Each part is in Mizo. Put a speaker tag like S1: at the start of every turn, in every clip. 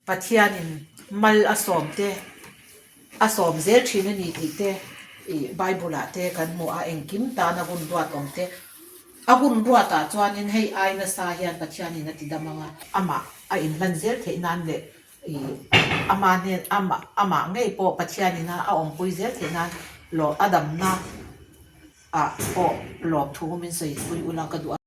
S1: Pathianin mal a sawm te, a sawm zel thin a ni tih te ih Bible ah te kan hmu a, engkim tana hun ruat awm te, a hun ruatah chuanin hei ai nasa hian Pathianin a ti dam ang a, amah a inhlan zel theih nan leh ih ama hnen amah amah ngei pawh Pathianin a awmpui zel theih nan lawh a damna ah pawh lawmthu min sawipui ula ka duh a.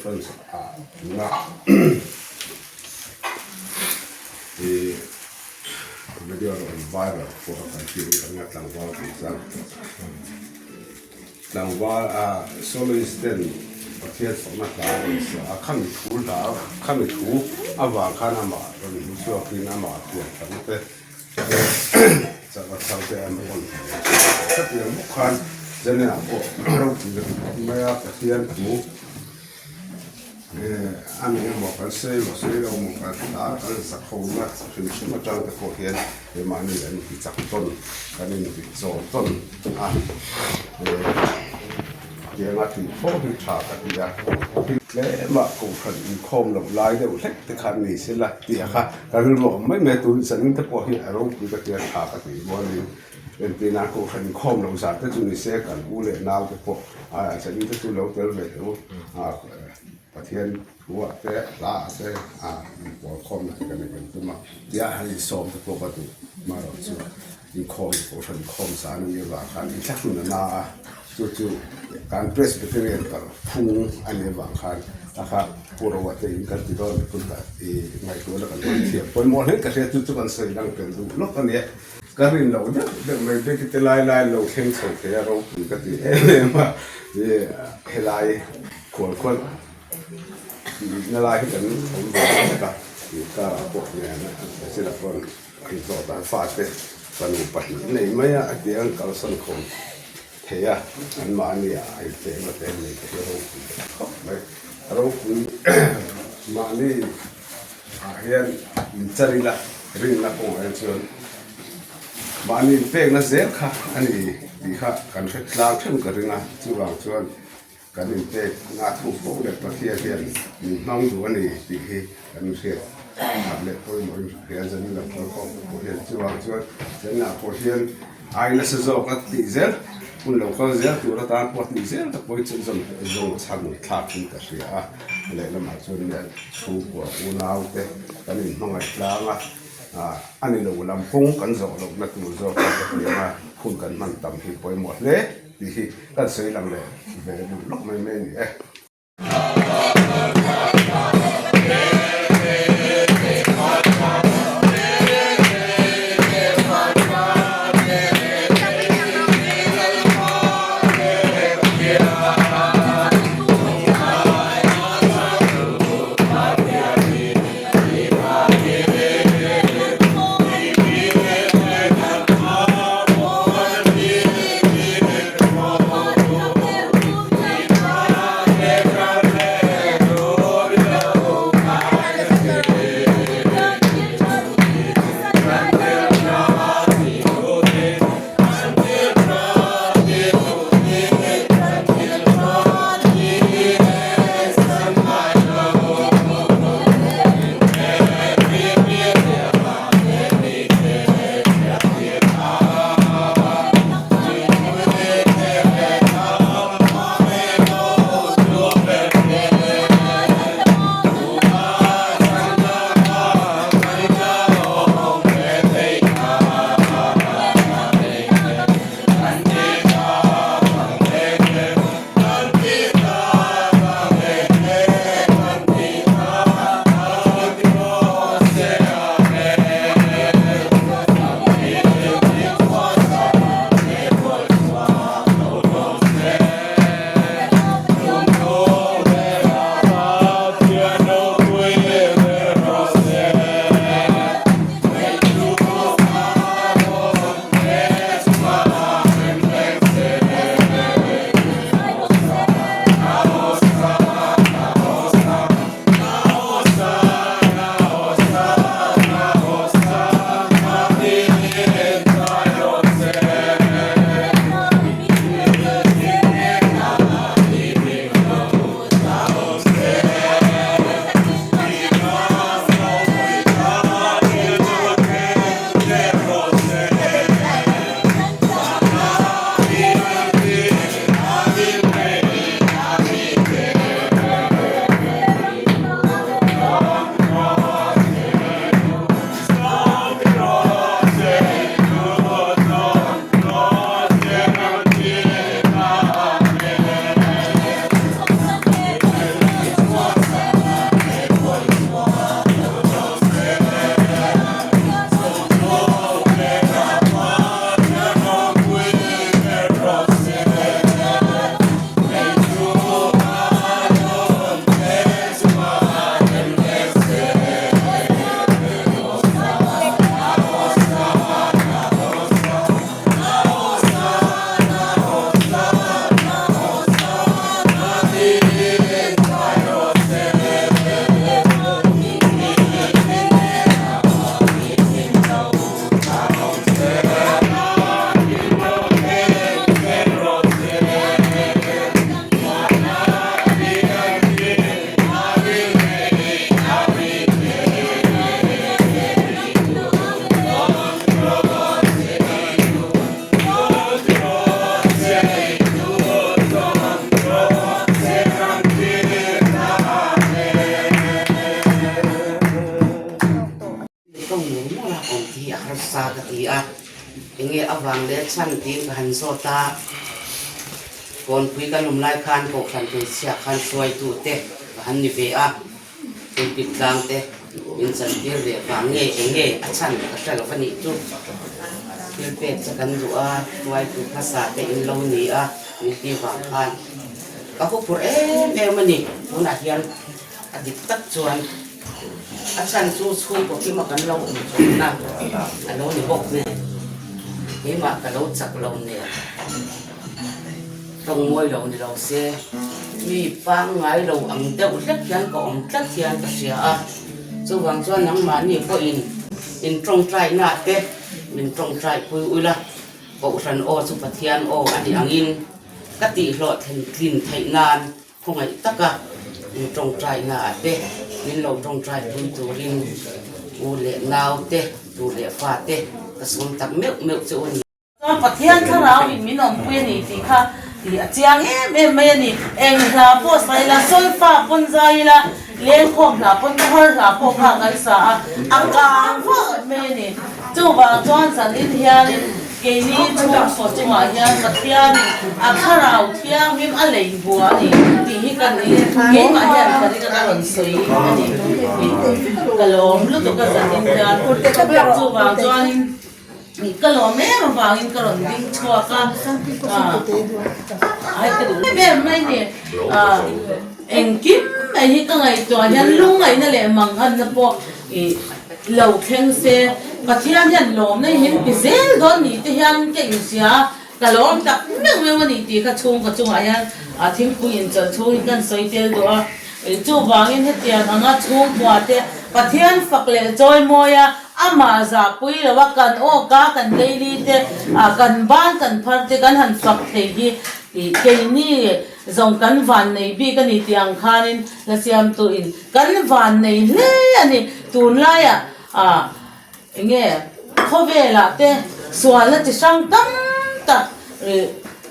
S2: Conference ah tuna i video rawn viral pawh a kan tih ang a tlangval tih chuan tlangval a soloist ten Pathian fakna hla a rawn sa a, khami thu hla khami thu avang khan amah rawn hmu chhuakin amah pian tharna te chakna thar te an rawn hetiang bawk khan Janet-a pawh ropui ka ti khawp mai a Pathian thu. A nih emaw kan sawi emaw sawi lo emaw kan hla kan zakhawmna hrim hrim atang te pawh hian keimahni kan inti chak tawn kan inti chaw tawn a tianga tih fo hi tha ka ti a tlema kohhran inkhawm loh lai deuh hlek te khan ni sela tih a kha ka rilru awm mai mai a tun zanin te pawh hi a ropui ka tia tha ka tih rualin Entirna kohhran inkhawm loh zah te chu ni se kan u leh nau te pawh a zanin te chu lo tel ve teh u a Pathian thu ah te hla ah te a inpawl khawm na te kan kan tum a tia han insawm te pawh ka duh amaherawh chu inkhawm kohhran inkhawm zan a nih avang khan inthlahrun a na a chu chu kan Presbyterian kal phung a nih avang khan a kha Pu Roa te in kan ti dawn tih i ngaihtuahna kan hman thiam pawimawh hle ka hria chu chu kan sawi lang tel duh lawk a nia. Ka rin loh deuh deuh mai beki te lai lai lo thleng chho thei a ropui ka ti em em a, ih helai khual khual na lai hi kan awm ve mek a, ih car ah pawh hian chila pawn an zawh dan fate fanu pahnih nei mai a a ti a an kalsan khawm thei a, anmahni ah a incheng a te nei te hi ropui ka ti khawp mai, ropui mahni ah hian in chan ila rinna kawngah hian chuan mahni inpekna zel kha a ni tih kha kan hre tlang theuh ka ring a, chuvang chuan kan inpekna thu fo leh Pathian hian min hmang duh a ni tih hi kan hriat khat leh pawimawhin hria zanin lo kal khawm te pawh hian chuvang chuan zaninah pawh hian Ai nasa zawk a tih zel, hun lo kal zel tur atan pawh a tih zel tak pawhin chu zawng zawng chhan thlak in ka hria a, lehlamah chuan nia chhungkua unau te kan inhmangaih tlang a, a ni lo lam kawng kan zawh lohna tur zawk a ka hria a, hun kan hman tam hi pawimawh hle tih hi kan sawi lang leh ve duh lawk mai mai a ni e.
S3: tawng mur mur a awm tih hi a harsa ka ti a, enge avang leh chhan tiin ka han zawt a, Kawnpui kan awm lai khan Kohhran hmeichhia khan hruaitu te ka han ni ve a, pulpit tlang te min chantir ve vang nge enge a chhan ka hre lo va nih chu. Thil pek che kan duh a, hruaitu hmasa te in lo ni a, min ti vang khan ka huphurh em em a ni, tunah hian a dik tak chuan a chhan chu chhungkaw kima kan lo awm chawpna a lo ni bawk nen, keimah ka lo chak lo nen. Tawng mawi lo ni lo se, mi pangngai lo ang deuh hlek hian ka awm tlat hian ka hria a, chuvang chuan nangmahni pawhin in tawngtaina te min tawngtai pui ula, Kohhran aw chu Pathian aw a ni angin ka tihhlawh tlin theih nan khawngaih taka in tawngtaina te min lo tawngtai pui turin u leh nau te, tu leh fa te ka sawm tak meuh meuh che u a ni.
S4: Chuan Pathian thlarau in min awmpui a ni tih kha tih a chiang em em mai a ni. Eng hla pawh sa ila, solfa pawn zai ila, lengkhawm hla pawn khawhar hla pawh kha kan sa a, a kang vak mai a ni. Chuvang chuan zanin hianin keini chhungkaw chungah hian Pathianin a thlarau thianghlim a lei bua a ni tih hi ka ni. Keimah hian ka ring a rawn sawi a ni. Ka lawm lutuk a zanin hian. Chuvang chuanin. Ka lawm em avangin ka rawn ding chhuak a, ai ka duh em em mai ni. Engkim mai hi ka ngaihtuah hian lungngaihna leh manghanna pawh ih lo thleng se, Pathian hian lawmna hi min ti zel dawn ni te hian ka inhria a, ka lawm tak meuh meuh a ni tih kha chhungkaw chungah hian thingpui inchawlh chhungin kan sawi tel duh a. Chuvangin hetiang anga chhungkua te Pathian fak leh chawimawi a, Amah zahpui lo a kan awka kan leili te, kan ban kan phar te kan han fak thei hi keini zawng kan van nei bik a ni tih ang khanin hla siamtu in kan van nei hle a ni. Tunlaiah enge khawvelah te sualna chi hrang tam tak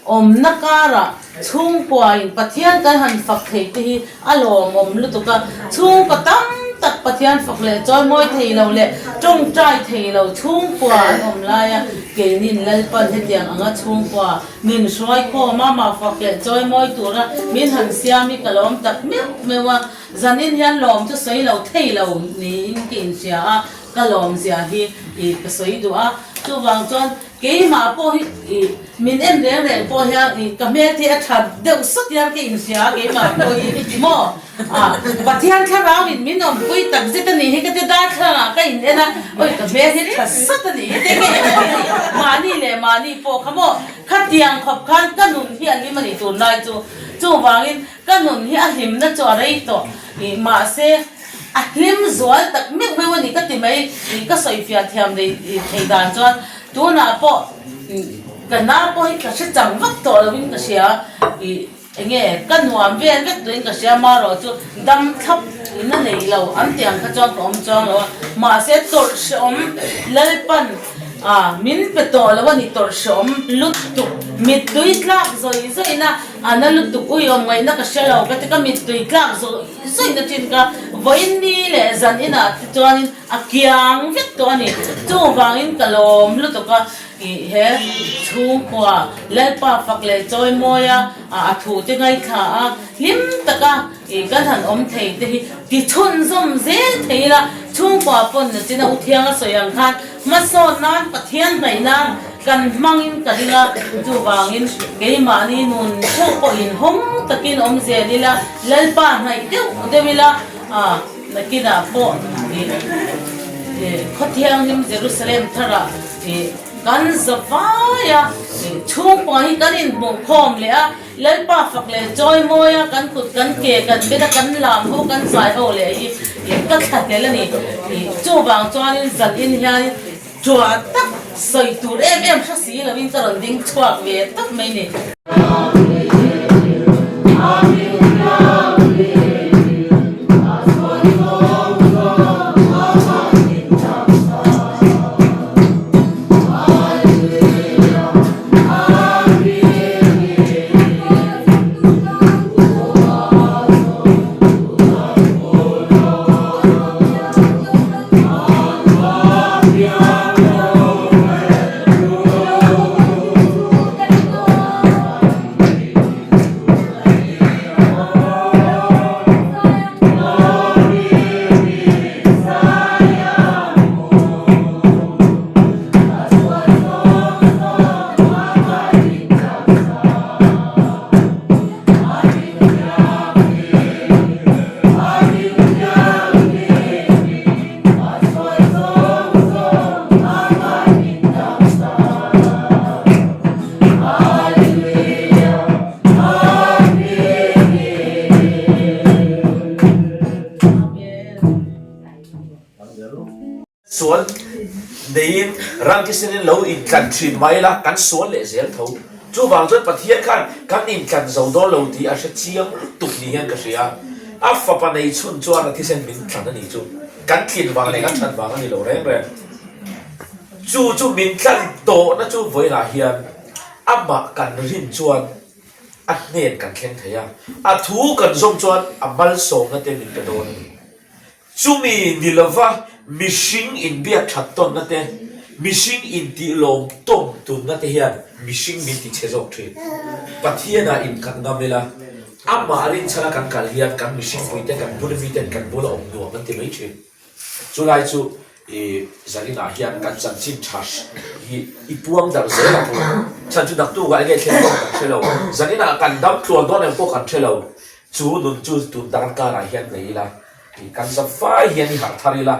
S4: awmna karah chhungkuain Pathian kan han fak thei te hi a lawmawm lutuk a, chhungkaw tam tak Pathian fak leh chawimawi thei lo leh tawngtai thei lo chhungkua an awm laia keinin Lalpan hetiang anga chhungkua min hruai khawm a, mah fak leh chawimawi tura min han siam hi ka lawm tak meuh meuh a, zanin hian lawm chu sawi lo thei lo niin ka inhria a, ka lawmzia hi ka sawi duh a, chuvang chuan Keimah pawh hi ih min en reng reng pawh hian ih ka hmel te a tha deuh sawt hian ka inhria a keimah pawh hi maw ah Pathian thlarau in min awmpui tak zet a nih hi ka ti darthlalang ah ka in en a awi ka hmel hi tha sawt a nih hi te ka in en a ni mahni leh mahni pawh kha maw khatiang khawp khan ka nun hi a hlim a ni tunlai chu chuvangin ka nun hi a hlimna chu a rei tawh ih mahse A hlim zual tak meuh meuh a ni ka ti mai, ka sawifiah thiam thei dan chuan tunah pawh ka na pawh hi ka hre chang vak tawh lovin ka hria, ih enge ka nuam vel vek turin ka hria marawh chu dam thlap in a nei lo an tih ang kha chuan ka awm chuang lo a, mahse tawrh hrehawm Lalpan a min pe tawh lo a ni tawrh hrehawm lutuk mittui tlak zawih zawihna a na lutuk uiawm ngaihna ka hre lo ka ti ka mittui tlak zawih. Zawihna thin ka vawiin ni leh zan inah te chuanin a kiang vek tawh a ni. Chuvangin ka lawm lutuk a, ih he chhungkua Lalpa fak leh chawimawi a, a thu te ngaithla a, hlim taka ih kan han awm thei te hi tichhunzawm zel thei ila, chhungkua pawn nachina u Thianga sawi ang khan hmasawn nan Pathian hnaih nan kan hmangin ka ring a, chuvangin keimahni nun theuh pawhin hawng takin awm zel ila, Lalpa hnaih deuh deuh ila, nakinah pawh ih Khawthianghlim Jerusalem tharah ih kan za vai a, chhungkua hi kan inhmuhkhawm leh a, Lalpa fak leh chawimawi a, kan kut kan ke kan bet a, kan lam ho kan zai ho leh hi ih ka thla tel a ni. Ih chuvang chuanin zan in hianin Chua tak sawi tur em em hre si lovin ka rawn ding chhuak ve tak mai ni.
S5: Sual neiin rang thisen in lo intlan thin mai ila kan sual leh zel tho. Chuvang chuan Pathian khan kan intlan zo dawn lo tih a hre chiang lutuk ni hian ka hria. A fapa nei chhun chuan a thisen min tlan a nih chu. Kan tlin vang leh kan that vang a ni lo reng reng. Chu chu min tlan tawhna chu vawiinah hian amah kan rin chuan a hnen kan thleng thei a, a thu kan zawm chuan a malsawmna te min pe dawn a ni. Chumi ni lova mihring inbiak that tawnna te, mihring intihlawm tawm tunna te hian mihring min tichhe zawk thin. Pathianah inkhat ngam ila, amah rinchhana kan kal hian kan mihringpuite, kan bula miten kan bula awm nuam an ti mai thin. Chulai chu i zaninah hian kan chanchin tha hi i puang darh zel ang u. Chhan chu naktukah enge thleng dawn kan hre lo. Zaninah kan dam tluan dawn em pawh kan hre lo. Chu nun chu tun dar karah hian nei ila, kan za fai hian i harh thar ila,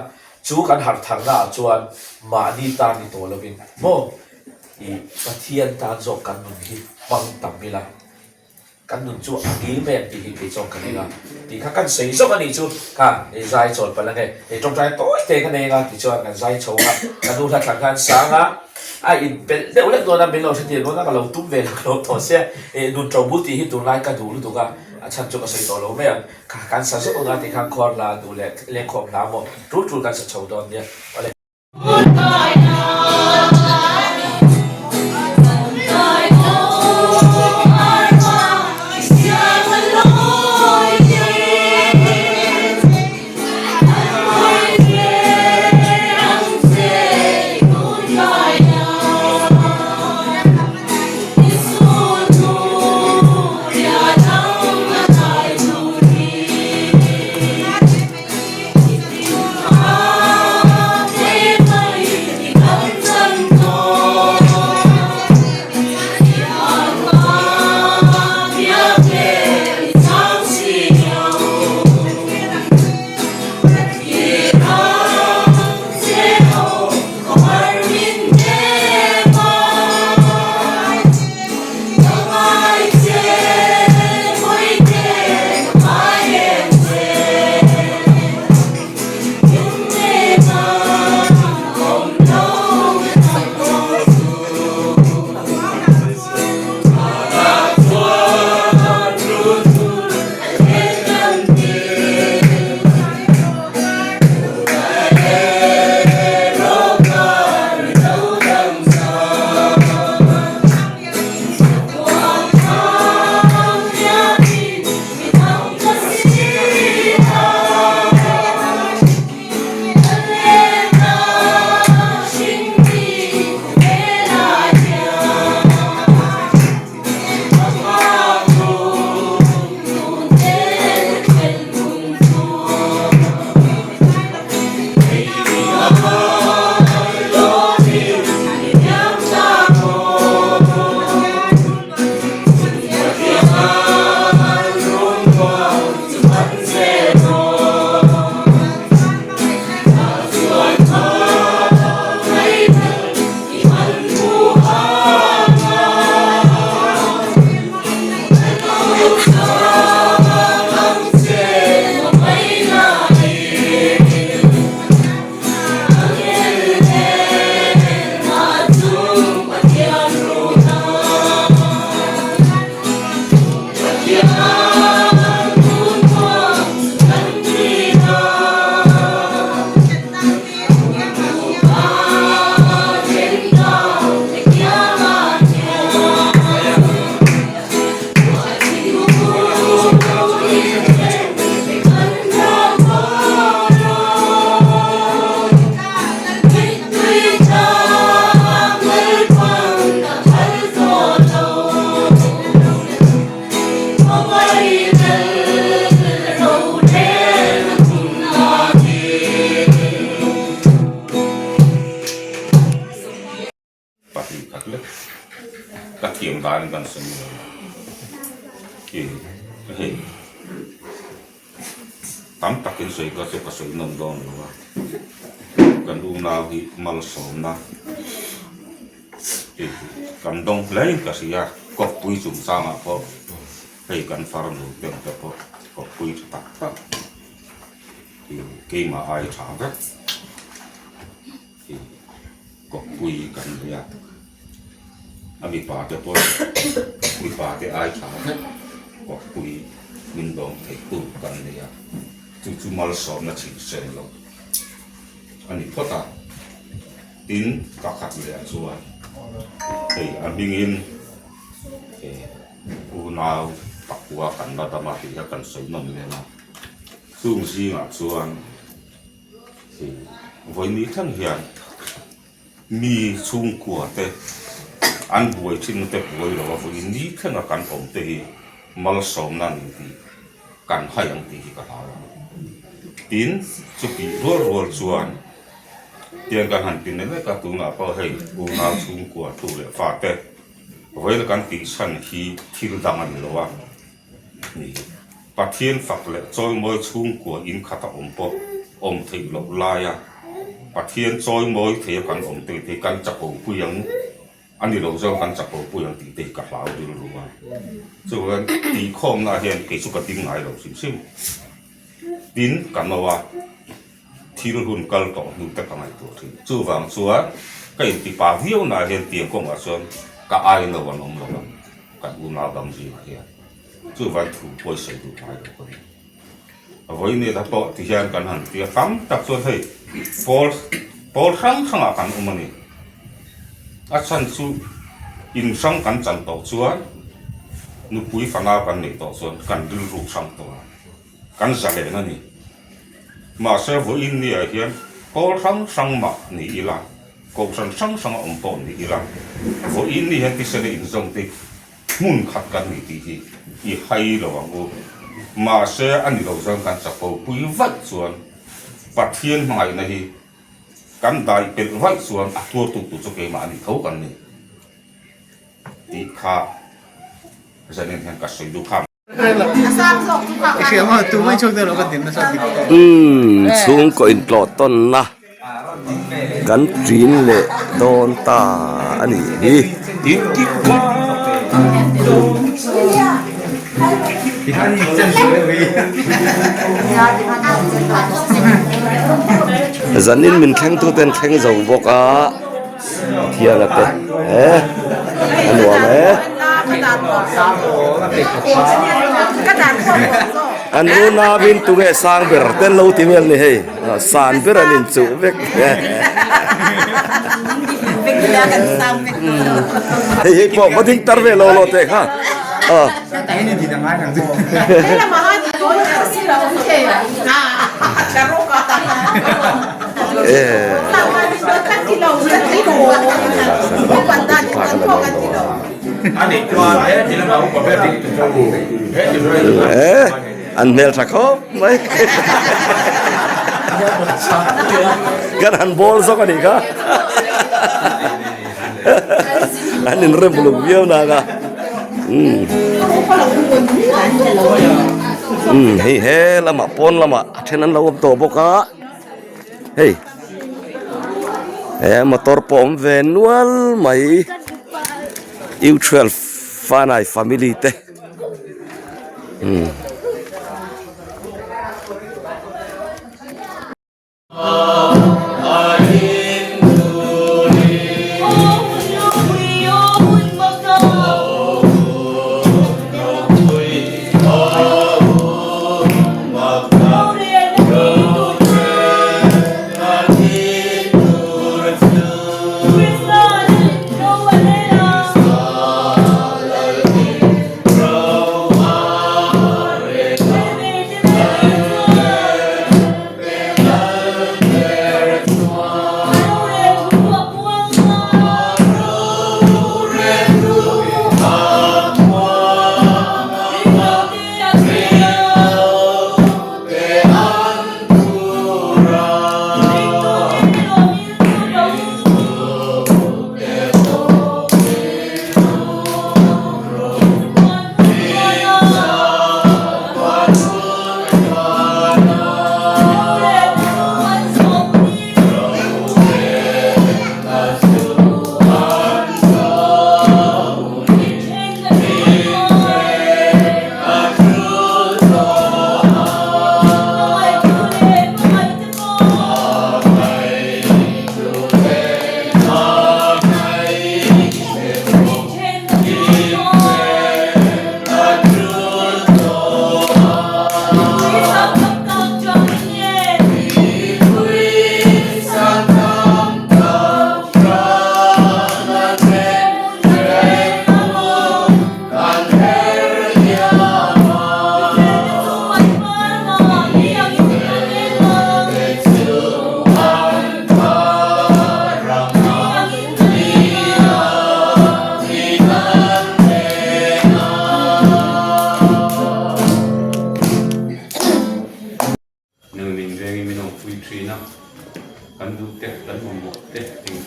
S5: chu kan harh tharna ah chuan mahni tan ni tawh lovin maw i Pathian tan zawk kan nun hi hmang tam ila, kan nun chu a ngil mai ang tih hi kei chuan ka ring a, tih kha kan sawi zawk a nih chu kha i zai chawl palh ange, i tawngtai tawi te ka nei anga tichuan kan zai chho a, ka nu hla thlang khan sang a. A inpelh deuh lek dawn a, min lo hretir dawn a, ka lo tum ve lak lo tawh sia. Ih nun ṭo bul tih hi tunlai ka duh lutuk a, a chhan chu ka sawi tawh lo mai ang. Kha kan sa zawk ang a tikhan khuar hla duh leh lengkhawm hla maw ṭul ṭul kan sa chho dawn nia. Awle.
S6: Pahnih khat lek ka thiam danin kan sawi lo i hei tam takin sawi ka chu ka sawi nawm dawn lo a kan unau hi malsawmna i kan dawng hle in ka hria kawppui chungchangah pawh hei kan farnu te ang te pawh kawppui tha tak tak i keimah ai tha vek. Kawppui kan nei a, a mipa te pawh mipa te ai tha vek kawppui min dawm theih tur kan nei a, chu chu malsawmna chhinhsen loh a ni phawt a, tin pakhat leh ah chuan hei a hmingin unau pakua kan la dam a tih kha kan sawi nawm nen a, chung zingah chuan. Vawiini thleng hian mi chhungkua te an buai thin te buai lo a, vawiini thlenga kan awm te hi malsawmna a ni tih kan hai ang tih hi ka hlau a. Tin, chutih rual rual chuan tiang kan han ti mek a, tunah pawh hei unau chhungkua thu leh fate vawiin kan tih chhan hi thil dang a ni lo a. Ni. Pathian fak leh chawimawi chhungkua in khat a awm pawh awm theih loh laia Pathian chawimawi thei a kan awm te hi kan chapo pui ang a ni lo zawng kan chapo pui ang tih te hi ka hlau rilru a. Chuan tihkhawmna ah hian kei chu ka ding ngai lo hrim hrim. Tin, ka no a, thil hun kal tawh hnu te ka ngaihtuah thin. Chuvang chuan ka intipa viau naah hian tiang kawngah chuan ka ai no an awm lo a, kan unau dang zingah hian. Chuvan thu pawi sawi duh ngai lo ka ni. A vawiin a pawh ti hian kan han ti a, tam tak chuan hei pawl pawl hrang hrangah kan awm a ni. A chhan chu in hrang kan chan tawh chuan nupui fanau kan neih tawh chuan kan rilru hrang tawh a, kan zalen a ni. Mahse vawiin niah hian pawl hrang hrang mah ni ila, kohhran hrang hranga awm pawh ni ila, vawiin ni hian tisena inzawm te Hmun khat kan ni tih hi i hai lo ang u. Mahse a ni lo chuan kan chapo pui vaih chuan Pathian hmangaihna hi kan dai pelh vaih chuan a tuartu tur chu keimah a ni tho kan ni tih kha zanin hian ka sawi duh kha.
S7: Umm chhungkaw intlawh tawnna kan ṭin leh dawn ta a nih hi. Zanin min thlengtu ten thleng zo bawk a. Thianga te eh a nuam e. An unauin tunge sang ber te an lo ti vel ni hei san ber an inchuh vek hei hei pawh va ding tar ve lo lo teh kha a. An hmel tha khawp mai kan han bawl zawk a nih kha an inrem uluk viau nang a hei he lamah pawn lamah a then an lo awm tawh bawk a. Hei he motor pawh awm ve nual mai U 12 Fanai family te umm.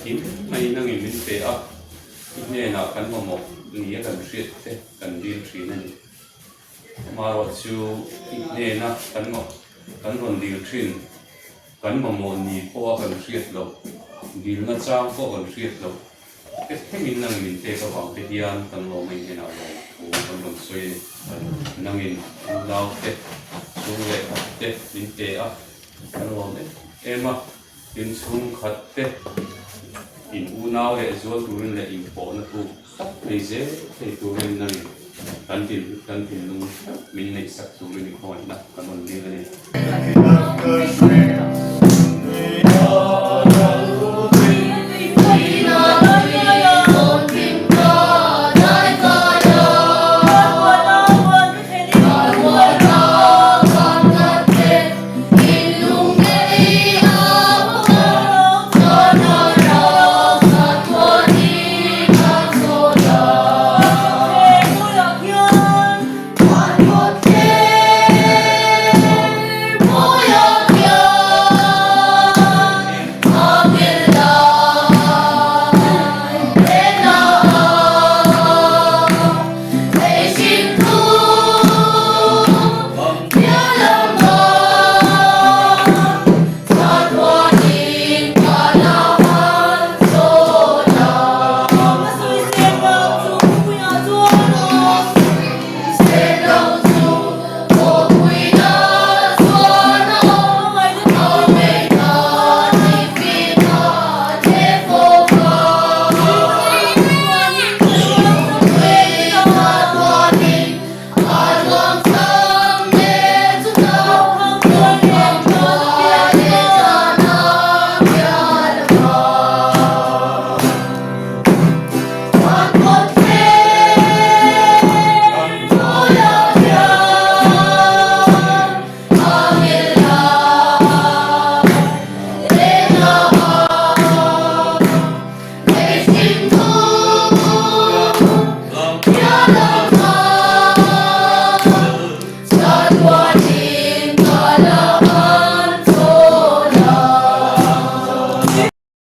S8: Engkim mai nangin min pe a, i hnenah kan mamawh ni a kan hriat te kan dil thin a ni. Amaherawh chu i hnena kan kan rawn dil thin, kan mamawh ni pawha kan hriat loh, dilna chang pawh kan hriat loh te thlengin nangin min pek avang te hian kan lawm a i hnenah lawm thu kan rawn sawi a ni. Nangin unau te, chhung leh khat te min pe a, kan lawm em em a. Tin chhungkhat te in unau leh zual turin leh inpawhna tu tak nei zel thei turin nangin kan tin kan thinlung min neihsak turin i khawngaihna kan rawn dil a ni.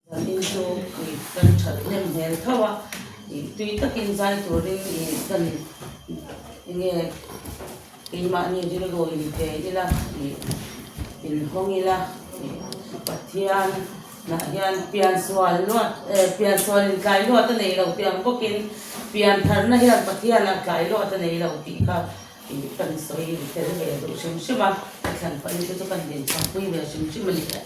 S4: Zanin chu kan that hnem hmel tho a, tui takin zai turin kan enge keimahni rilru inpe ila inhawng ila Pathian nah hian piansual luat piansual in tlai luat a nei lo tih ang bawkin piantharna hian Pathianah tlai luat a nei lo tih kha kan sawi tel ve duh hrim hrim a, ka thlan pahin te chu kan dinchhuahpui ve hrim hrim a ni e.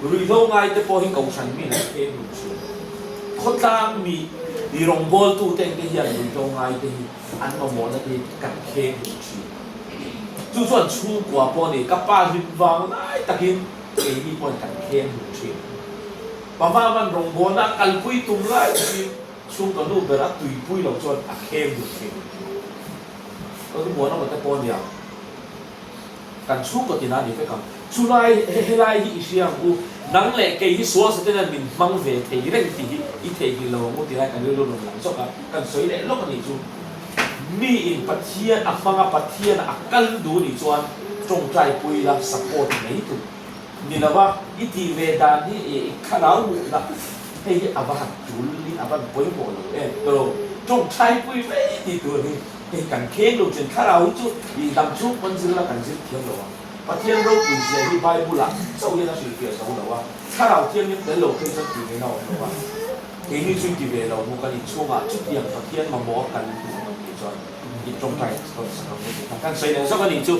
S5: Ruihhlo ngaite pawh hi kohhran mi an kheng hlum thin. Khawtlang mi i rawngbawltute te hian ruihhlo ngaite hi an mamawhna te hi kan kheng hlum thin. Chu chuan chhungkua pawh a ni, ka pa hlim vang lai takin keini pawhin kan kheng hlum thin. Pavaman rawngbawlna a kalpui tum lai takin chhungkaw nu ber a tuipui lo chuan a kheng hlum thin. Ka muan awmte pawh a nia. Kan chhungkaw tina a ni vek ang. Chulai, helai hi i hria ang u, nang leh kei hi sual satenan min hmang ve thei reng tih hi i theihnghilh lo ang u ti lai kan rilru rawn lang zawk a, kan sawi leh lawk a nih chu. Miin Pathian a hmang a, Pathian a kal duh nih chuan tawngtai pui la support mai tur ni lo a, i tih ve dan hi i thlarau hmuhna hei hi a va han tul in a van pawimawh lo em tawh tawngtai pui mai tih tur hi. Hei kan kheng lo chen thlarau hi chu ih dam chhung pawn zir la kan zir thiam lo ang. Pathian ropui zia hi Bible ah chauh hian a hrilhfiah zo lo a, thlarau thianghlim tel lo phei chuan tih ngaihna a awm lo a. Keini chu inti ve lo mu kan inchhungah chutiang Pathian mamawh a kal duh ang tih chuan in tawngtai tawn sak ang u tih kha kan sawi leh zawk a nih chu.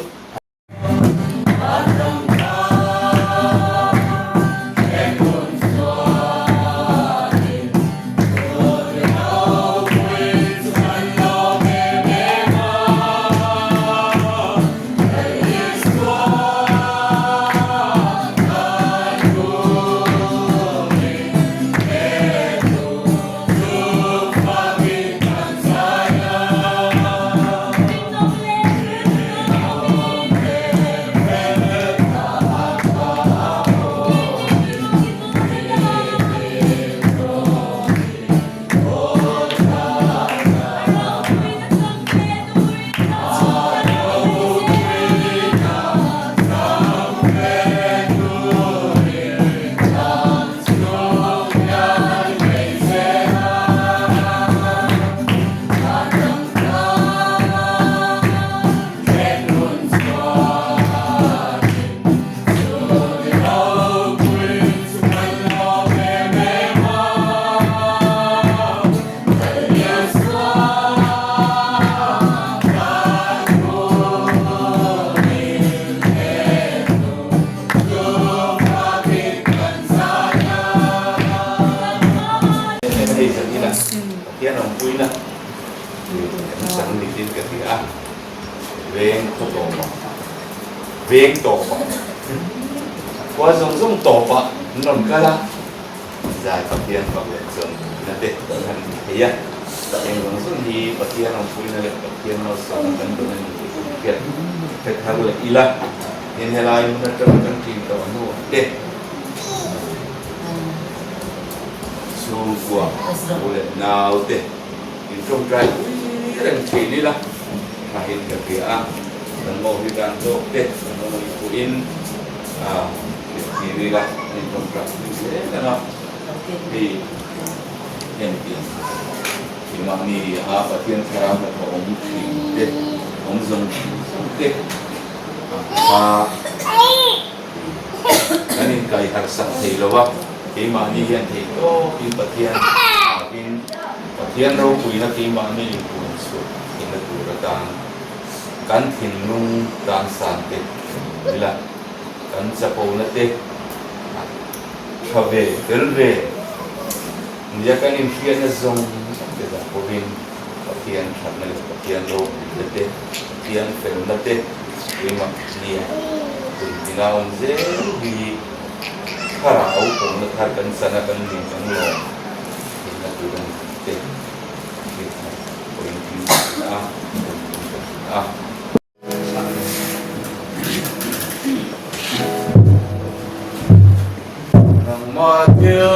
S9: Hei zan ila Pathian awmpuina kan chang niin ka ti a, veng khaw tawp ah, veng tawp ah, khua zawng zawng tawp ah an rawn kal a, zai Pathian fak leh chuan na te kan han ti thei a, eng zawng zawng hi Pathian awmpuina leh Pathian malsawmna kan dawn a ni tih kan hriat hre thar leh ila, tin helai hmun atanga kan ṭin tawh hnuah te. Chhungkua u leh naute in tawngtai pui reng thin ila thahin ka hria a, kan mo hi dan tawk te kan awm i pawhin a hrilh thin ila an in tawngtai pui zel ang a, hei engtiang hi mahni a Pathian thlarau hnathawh awm thin te awm zawng zawng te a kha. Kan inkai harsak thei lo a, keimahni hian theih tawkin Pathian thakin Pathian ropuina keimahni inpuan chhuah theihna tur atan kan thinlung tan san te ila kan chapona te a tha ve fel ve nia kan inhriatna zawng zawng te dah pawhin Pathian thatna leh Pathian ropuina te Pathian felna te keimahnia kumtina awm zel hi thlarau pawhna thar kan sana kan nih kan lawm theihna tur a ni tih te hriat thar pawhin thil tih a, kan tum ta thin a. Nangmah thil.